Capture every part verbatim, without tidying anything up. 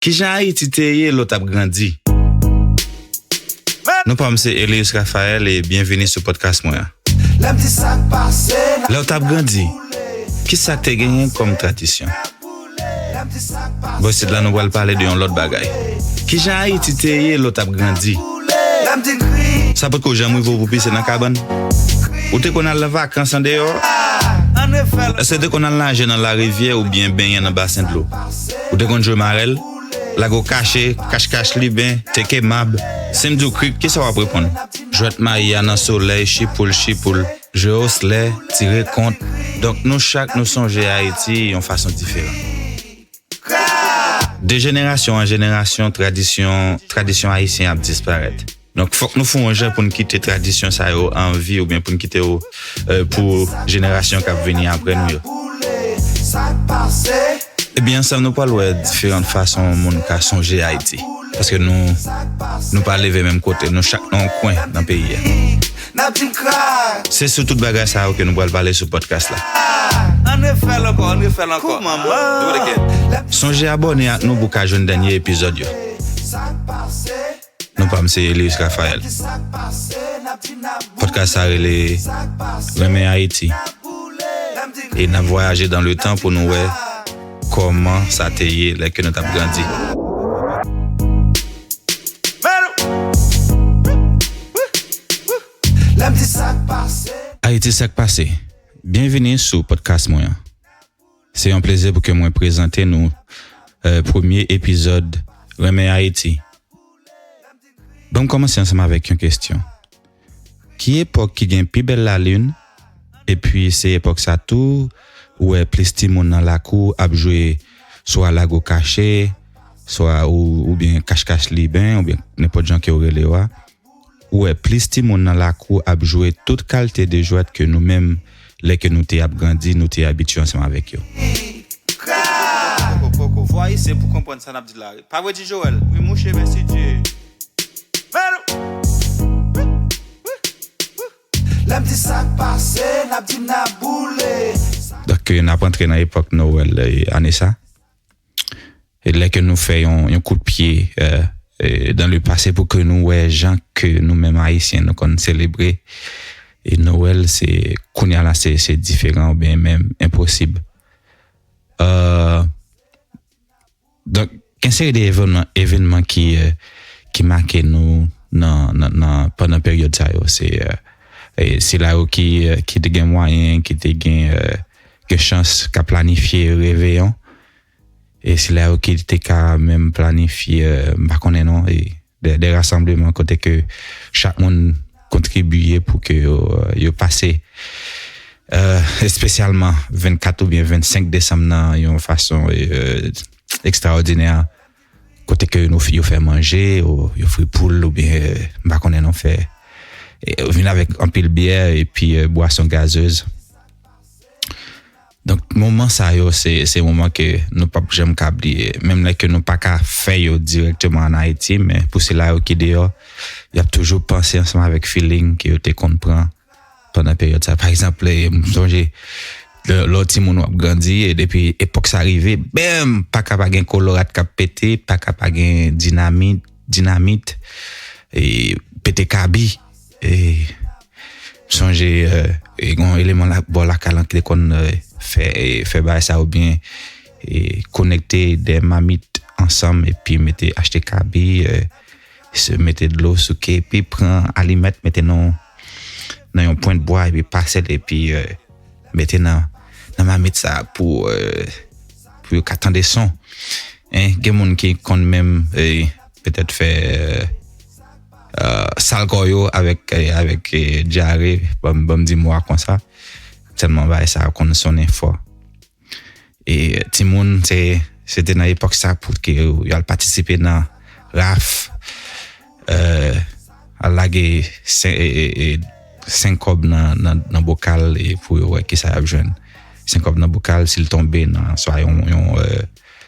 Kijan Ayiti te ye lè w t ap grandi? Non pa m se Elius Raphael e byenvini sou podcast mwen an. Lè m di sa k pase, lè w t ap grandi, ki sa k te genyen kòm tradisyon? Bò isit la, nou pral pale de yon lòt bagay. Kijan Ayiti te ye lè w t ap grandi? Sa potko janm rive w pou pise nan kabann? Ou te konn al nan vakans andeyò? Èske w te konn al naje nan larivyè oubyen benyen nan basen dlo? Ou te konn jwe marèl? Lago kache, kachkach liben, teke mab. Si m di w krik, kisa w ap reponn? Jwèt mayi a nan solèy, chipoul, chipoul, jwe oslè, tire kont. Donk, nou chak, nou sonje Ayiti yon fason diferan. De jenerasyon an jenerasyon, tradisyon, tradisyon ayisyen ap disparèt. Donk, fòk nou fè yon jan pou n kite tradisyon sa yo an vi oubyen pou n kite yo, eh, pou jenerasyon k ap vini apre nou yo. Ebyen, ansanm, nou pral wè diferan fason moun ka sonje Ayiti. Paske nou, nou pa leve menm kote, nou chak nan yon kwen nan peyi a. Se sou tout bagay sa yo ke nou pral pale sou podcast la. Ann refè l ankò, ann refè l ankò. Kouman, man? Do it again. Sonje abòne ak nou pou w ka jwenn dènye epizòd yo. Non pa m se Elius Raphael. Podcast sa rele Renmen Ayiti. E n ap vwayaje dans le temps pou nou wè kòman sa te ye lè ke nou t ap grandi. Ayiti, sa k pase? Byenvini sou podcast mwen an. Se yon plezi pou ke mwen prezante nou, eh, premye epizòd Renmen Ayiti. Ban m kòmanse ansanm avèk yon kesyon. Ki epòk ki gen pi bèl lalin? Epi se epòk sa tou, ou wè plis timoun nan lakou ap jwe swa lago kache, swa ou, oubyen kachkach liben, oubyen nenpòt jan ke w rele yo a. Ou wè plis timoun nan lakou ap jwe tout kalte de jwèt ke nou menm, lè ke nou te ap grandi, nou te abitye ansanm avèk yo. Poko, poko. Fò ayisyen pou konprann sa n ap di la. Pa vre, Ti Joel? Wi, mouche, mèsi Dye. Lè m di sa k pase, n ap di n ap boule. Donk, n ap antre nan epòk Nowèl, eh, ane sa. E lè ke nou fè yon, yon kout pye, eh, eh, dans le passé pou ke nou wè jan ke nou menm Ayisyen nou konn selebre. E Nowèl, se, kounye a la, se, se diferan oubyen menm enposib. Eh, Donk, gen seri de evènman, evènman ki, eh, ki make nou nan, nan, nan, pandan peryòd sa yo. Se, eh, eh, sila yo ki, eh, ki te gen mwayen, ki te gen, eh, gen chans ka planifye reveyon. E sila yo ki te ka menm planifye, eh, m pa konnen non, e de, de rasanbleman kote ke chak moun kontribiye pou ke yo, yo pase, eh, espesyalman vennkat oubyen vennsenk desanm nan yon fason, eh, ekstraòdinè, kote ke nou, yo fè manje, yo, yo fri poul oubyen, eh, m pa konnen non, fè, eh, vin avèk anpil byè epi, eh, bwason gazez. Donk, moman sa yo, se, se moman ke nou p ap janm ka bliye. Menm lè ke nou pa ka fè yo dirèkteman ann Ayiti, men pou sila yo ki deyò, y ap toujou panse ansanm avèk feeling ke yo te konn pran pandan peryòd sa. Pa egzanp, eh, m sonje, lè, lè w timoun w ap grandi, e depi epòk sa rive, bèm, pa ka pa gen kolorat k ap pete, pa ka pa gen dinamit, dinamit, e pete kabi. E m sonje, eh, e gen yon eleman la, bò lakay lan ki te konn, eh, fè, eh, fè bagay sa oubyen, eh, konekte de mamit ansanm epi mete, achte kabi, eh, se mete dlo souke epi pran alimèt mete nan, nan yon pwent bwa epi pase l epi, eh, mete nan, nan mamit sa pou, eh, pou yo ka tande son. Hein, gen moun ki konn menm, eh, petèt fè, eh, eh, sal kò yo avèk, eh, avèk, eh, dyare, ban m, ban m di mo a konsa. Tèlman bagay sa konn sonnen fò. E timoun, se, se te nan epòk sa pou ke yo al patisipe nan raf, eh, al lage sen, e, e, e, senk kòb nan, nan, nan bokal e pou yo wè kisa y ap jwenn. Senk kòb nan bokal, si l tonbe nan swa yon, yon, eh,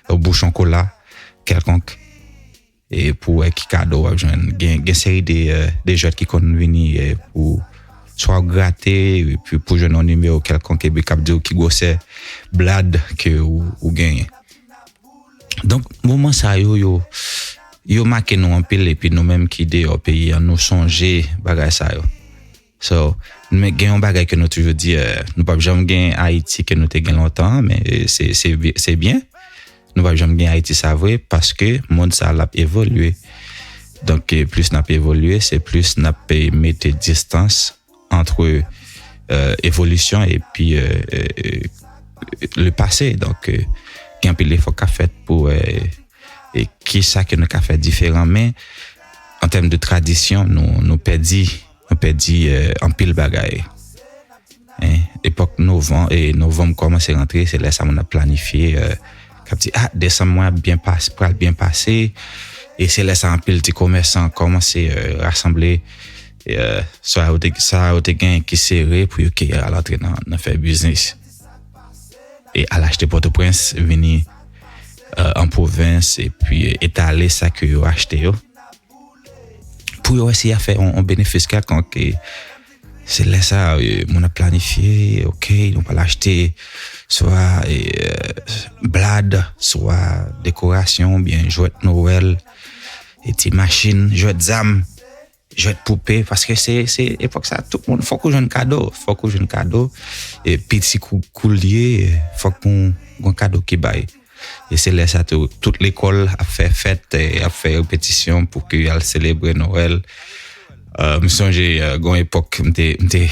yon bouchon kola kèlkonk, e pou wè ki kado w ap jwenn. Gen, gen seri de, eh, de jwèt ki konn vini, eh, pou swa w grate, epi pou jwenn yon nimewo kèlkonk, epi k ap di w ki gwosè blad ke ou, ou genyen. Donk, moman sa yo, yo, yo make nou anpil, epi nou menm ki deyò peyi an, nou sonje bagay sa yo. So, men gen yon bagay ke nou toujou di, eh, nou p ap janm gen Ayiti ke nou te gen lontan an, men, eh, se, se, se byen. Nou p ap janm gen Ayiti sa vre, paske mond sa l ap evolye. Donk, eh, plis n ap evolye, se plis n ap, eh, mete distans ant, eh, evolisyon epi, eh, eh, eh, le pase. Donk, eh, gen anpil efò k ap fèt pou, eh, e kisa ke nou ka fè diferan. Men, an tèm de tradisyon, nou, nou pèdi, nou pèdi, eh, anpil bagay. Hein, epòk novanm, e novanm kòmanse rantre, se lè sa moun ap planifye, eh, k ap di, ah, desanm mwen ap byen pas-, pral byen pase. E se lè sa anpil ti komèsan kòmanse, eh, rasanble, eh, sa yo te, sa yo te gen ki sere pou yo ke al antre nan, nan fè biznis. E al achte Pòtoprens, vini, eh, an pwovens, epi etale sa ke yo achte yo. Pou yo eseye fè yon, yon benefis kèlkonk, e se lè sa, eh, moun ap planifye, ok, nou pral achte swa, eh, blad, swa dekorasyon, oubyen jwèt Nwèl, e ti machin, jwèt zam, jwèt poupe, paske se, se epòk sa, tout moun, fòk ou jwenn kado, fòk ou jwenn kado, e piti kou, koulye, fòk ou gon kado ki bay. E se lè sa tou, tout lekòl ap fè fèt, e ap fè repetisyon pou ke y al selebre Nwèl. Eh, m sonje, eh, gon epòk, m te, m te,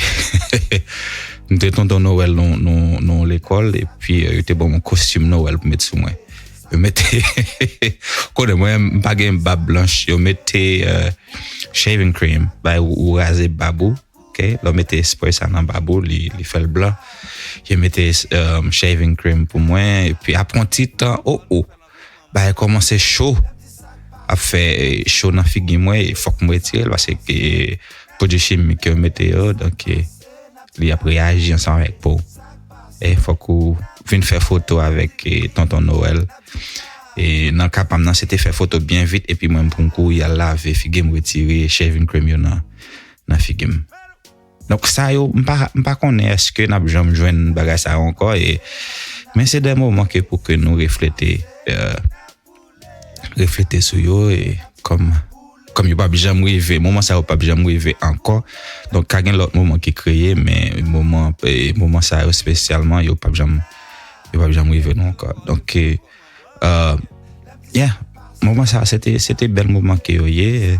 m te tonton Nwèl nan, nan, nan lekòl, epi, eh, yo te ban m yon kostim Nwèl pou met sou mwen. Yo mete, konnen mwen, m pa gen bab blanch, yo mete, eh, shaving cream, bay ou, ou raze bab ou, ok? Lè w mete spray sa nan bab ou, li, li fè l blan. Yo mete, um, shaving cream pou mwen, epi apre yon ti tan, oh, oh, bagay kòmanse cho. Ap fè, eh, cho nan figi mwen, e fòk m retire l, paske, eh, pwodui chimik yo mete yo, donk, eh, li ap reyaji ansanm avèk po w. E fòk ou vin fè foto avèk, eh, tonton Nwèl. E nan ka pa m nan, se te fè foto byen vit, epi mwen, m pou m kouri al lave figi m, retire shaving cream yo nan, nan figi m. Donk, sa yo, m pa, m pa konnen èske n ap janm jwenn bagay sa yo ankò, e, men se de moman ke pou ke nou reflete, eh, reflete sou yo, e kòm, kòm yo p ap janm rive, moman sa yo p ap janm rive ankò. Donk, ka gen lòt moman ki kreye, men moman, e, moman sa yo espesyalman, yo p ap janm, yo p ap janm rive nou ankò. Donk, e, eh, yeah, moman sa, se te, se te bèl moman ke yo ye.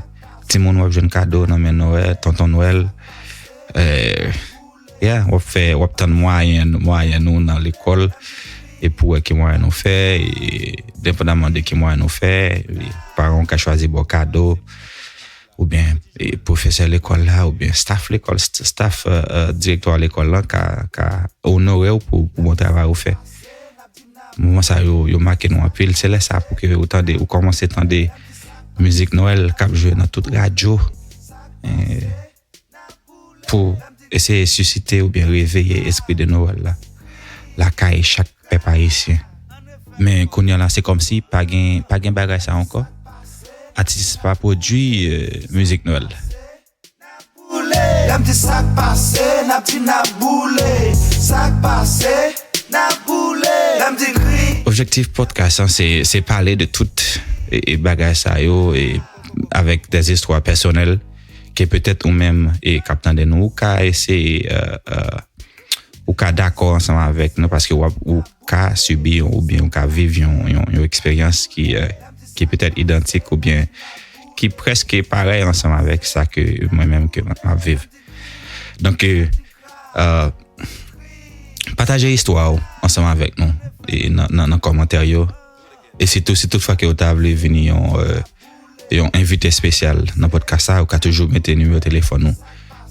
Timoun w ap jwenn kado nan men Nwèl, tonton Nwèl. Eh, yeah, w ap fè, w ap tann mwayen, mwayen ou nan lekòl. E pou wè ki mwayen ou fè, e depandaman de ki mwayen ou fè, e paran w ka chwazi ba w kado, oubyen, e pwofesè lekòl la, oubyen staff lekòl, st-, staff, eh, eh, direktè lekòl la ka, ka onore w pou, pou bon travay ou fè. Moman sa yo, yo make nou anpil. Se lè sa pou ke ou tande, ou kòmanse tande mizik Nwèl k ap jwe nan tout radyo. Eh, pou eseye sisite oubyen reveye espri de Nwèl la lakay chak pèp ayisyen. Men kounye a la, se kòmsi pa gen, pa gen bagay sa ankò. Atis pa pwodui, eh, mizik Nwèl. Lè m di sa k pase, n ap di n ap boule. Sa k pase, n ap boule. Lè m di kri. Objektif podcast lan, se, se pale de tout, e, e bagay sa yo, e avèk des istwa pèsonèl ke petèt ou menm, e k ap tande nou, ou ka eseye, eh, eh, ou ka dakò ansanm avèk nou, paske w ap, ou ka sibi yon, oubyen ou ka viv yon, yon, yon eksperyans ki, eh, ki petèt idantik oubyen ki prèske parèy ansanm avèk sa ke mwen menm ke m ap viv. Donk, eh, eh, pataje istwa w ansanm avèk nou, e nan, nan, nan kòmantè yo. E sitou, si toutfwa ke w ta vle vini yon, eh, yon envite espesyal nan podcast sa, ou ka toujou mete nimewo telefòn ou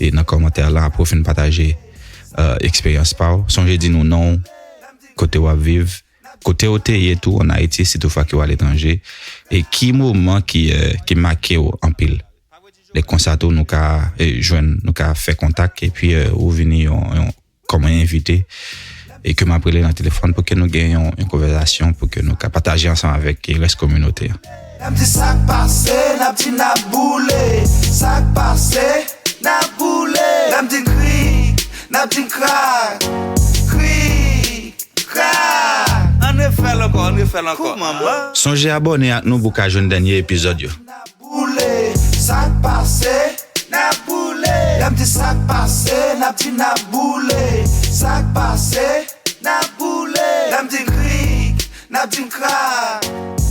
e nan kòmantè lan apre w fin pataje, eh, eksperyans pa w. Sonje di nou non w, kote w ap viv, kote w te ye tou ann Ayiti, si toutfwa ke w aletranje, e ki moman ki, eh, ki make w anpil. Lè konsa tou, nou ka, eh, jwenn, nou ka fè kontak, epi, eh, ou vini yon, yon, kòm yon envite, e ke m ap rele nan telefòn pou ke nou gen yon, yon konvèsasyon, pou ke nou ka pataje ansanm avèk, eh, rès kominote a. N ap di sa k pase, n ap di n ap boule. Sa k pase, n ap boule. N ap di kri, n ap di krak. Kri, krak. Ann refè l ankò, ann refè l ankò. Kouman, man? Sonje abòne ak nou pou w ka jwenn dènye epizòd yo. Boule, sa k pase, n ap boule. Lè m di sa k pase, n ap di n ap boule. Sa k pase, n ap boule. Lè m di krik, n ap di krak.